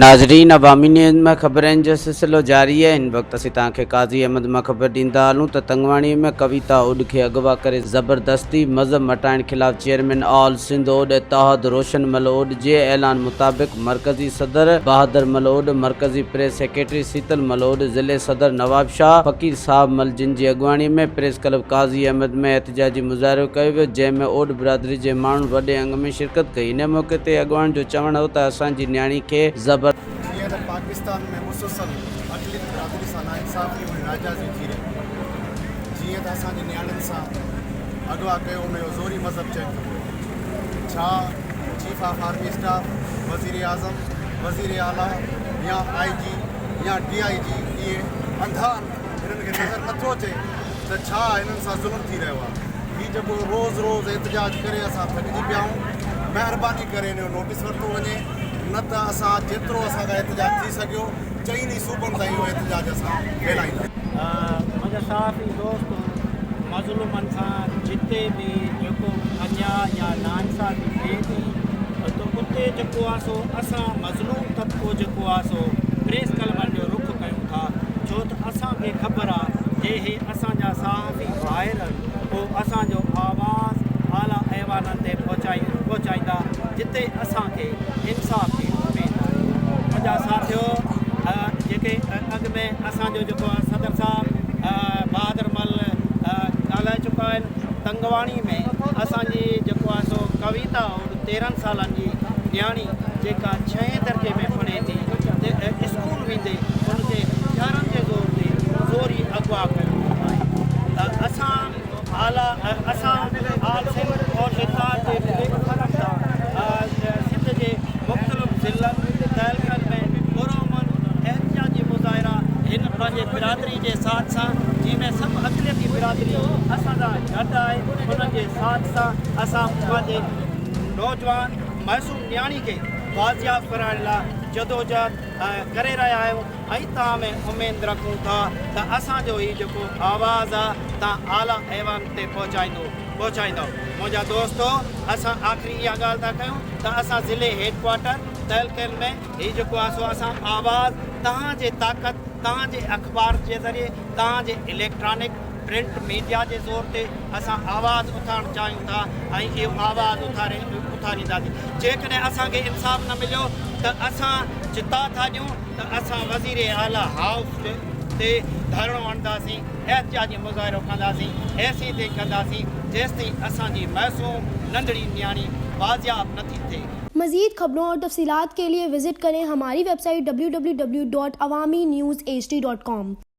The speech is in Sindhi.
ناظرين عوامي نيوز ۾ خبرن جو سلسلو جاري آهي هن وقت اسين توهان کي قاضي احمد مان خبر ڏيندا هلون ته تنگواڻي ۾ ڪويتا اوڏ کي اغوا ڪري زبردستي مذهب مٽائڻ خلاف چيئرمين آل سنڌ اوڏ اتحاد روشن مل اوڏ جي اعلان مطابق مرڪزي صدر بهادر مل اوڏ مرڪزي پريس سيڪريٽري سيتل مل اوڏ ضلعي صدر نوابشاهه فقير صاحب مل جن جي اڳواڻي ۾ پريس ڪلب قاضي احمد ۾ احتجاجي مظاهرو ڪيو ويو، جنهن ۾ اوڏ برادري جي ماڻهن وڏي انگ ۾ شرڪت ڪئي. ان موقعي تي اڳواڻن جو چوڻ هو ته اسان جي نياڻي کي زبر. جيئن ته پاڪستان ۾ مسلسل اقليت برادري سان ناانصافي ۽ ناجائزي ٿي رهي جيئن ته اسان جي نياڻين سان اغوا ڪيو ان جو زوري مذهب چينج ٿيو ڇا چيف آف آرمي اسٽاف وزير اعظم وزير اعليٰ يا آء جي يا ڊي I جي اهي انڌا آهن هنن کي نظر نٿو اچي ته ڇا هنن سان ظلم ٿي رهيو آهي. هي جيڪو روز روز احتجاج ڪري اسان ٿڪجي پيا آهيون. مهرباني ڪري ان جو نوٽيس ورتو وڃي نه ته اسان جيترو اسان کان احتجاج ٿي سگهيو چئن ئي صوبن تائين اهو احتجاج اسان ڦهلائينداسين. منهنجا صحافي دوست مظلومن سان جتي به جيڪو انياء يا ناانصافي ٿئي ٿي ته اتي جيڪو آهي سو اسان مظلوم طبقو جيڪو آهي سو پريس ڪلبن جو رخ ڪيون ٿا ڇو ته اسان کي خبر آ جي هي اسان جا صحافي ڀائر پو اسان جو آواز اعليٰ ايوانن تي پهچائيندا جتي اسان کي انصاف جي اميد آهي. منهنجا ساٿيو جيڪي اڳ ۾ اسان جو جيڪو صدر صاحب بهادر مل ڳالهائي چڪا آهن تنگواڻي ۾ اسان جي جيڪو آهي سو ڪويتا 13 سالن جي نياڻي جيڪا ڇهين درجي ۾ پڙهي ٿي ته اسڪول ويندي ان کي هٿيارن جي زور تي زوري اغوا ڪيو ويو آهي ته اسان اعليٰ اسان آل سنڌ اور اتحاد جي پليٽ فارم تان سنڌ جي مختلف ضلعن تعلقن ۾ پرامن احتجاجي مظاهرا هن پنهنجي برادري جي ساٿ سان جنهن ۾ سڀ اقليتي برادري اسان سان گڏ آهي انهن جي ساٿ سان اسان پنهنجي نوجوان معصوم نياڻي کي بازياب ڪرائڻ لاء جدوجهد ڪري رهيا آهيون ۽ توهان ۾ اميد رکون ٿا ته اسان جو هي جيڪو آواز آ توهان اعليٰ ايوان تي پهچائيندو پهچائيندؤ منهنجا دوستو اسان آخري اها ڳالهه ٿا ڪيون ته اسان ضلعي هيڊ ڪوارٽر تعلقن ۾ هي جيڪو آ سو اسان آواز توهان جي طاقت توهان جي اخبار جي ذريعي توهان جي اليڪٽرانڪ پرنٽ ميڊيا جي زور تي اسان آواز اٿارڻ چاهيون ٿا ۽ اهو آواز اٿاري اٿارينداسين جيڪڏهن اسان کي انصاف نه مليو ته اسان چتاء ٿا ڏيون ته اسان وزير اعليٰ هائوس تي ڌرڻو هڻنداسين احتجاجي مظاهرو ڪنداسين ايسين تائين ڪنداسين جيستائين اسان جي معصوم ننڍڙي نياڻي بازياب نه ٿي ٿئي. مزيد خبرون اور تفصيلات کے لئے وزٽ کریں ہماری ویب سائٹ www.awamiNewsHD.com.